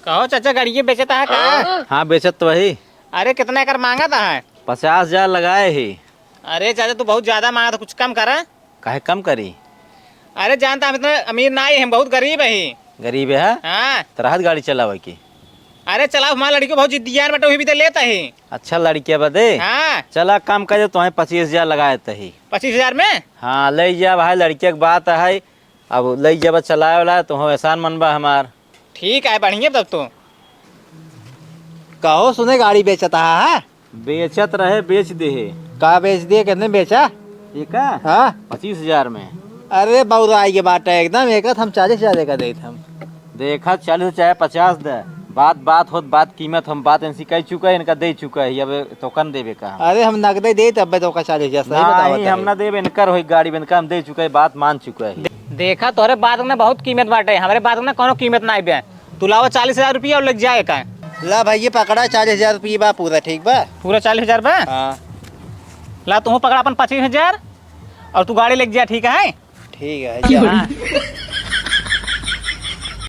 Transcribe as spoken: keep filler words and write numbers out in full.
कहो चाचा, गाड़िये बेचत है का? हाँ, बेचत तो वही। अरे, कितना एकर मांगत है? पचास हजार लगाए ही। अरे चाचा, तू बहुत ज्यादा मांगत है, कुछ कम करा। काहे कम करी? अरे जानता, हम इतना अमीर ना ही, हम बहुत गरीब ही। गरीब है? हाँ। तो रहत गाड़ी चलावे की? अरे चलाओ, हमार लड़की बहुत जिद्दियान बाटे, वही भी तो लेता ही। अच्छा, लड़किया बदे? हाँ। चला, काम कर, तुम्हें पच्चीस हजार लगाए तही। पच्चीस हजार में? हाँ, ले जा भाई, लड़किया के बात है, अब ले जाबा चलाए वाला, तुहो एहसान मनबा हमार। ठीक है, बढ़िया तब तो। कहो सुने, गाड़ी बेचत हा, हाँ? बेचत रहे, बेच दे है। का बेच दिए, कितने बेचा? ये का? हाँ। पच्चीस हजार में। अरे बउराई के बात है एकदम, एक हम चालीस हजार देकर देत हम। देखा, चालीस चाहे पचास दे, बात बात होत, बात कीमत हम बात इनसे कह चुका है, इनका दे चुका है, अब तोकन देबे का हम? अरे हम नगदे देत, अबे तोका चालीस हजार, सही बतावत नहीं, हम है। ना देबे, इनकर होई गाड़ी, इनका हम दे चुका है, बात मान चुका है। दे-, देखा, तोहरे बात में बहुत कीमत बाटे, हमरे बात में कोनो कीमत ना बे। तू लावा चालीस हजार रुपया और लेके जाए का। ला भाई, ये पकड़ा, चालीस हजार रुपया बा पूरा, ठीक बा? पूरा चालीस हजार बा? हाँ। ला, तू पकड़ा अपन पच्चीस हजार और तू गाड़ी लेके जा, ठीक है? ठीक है, जा। हाँ।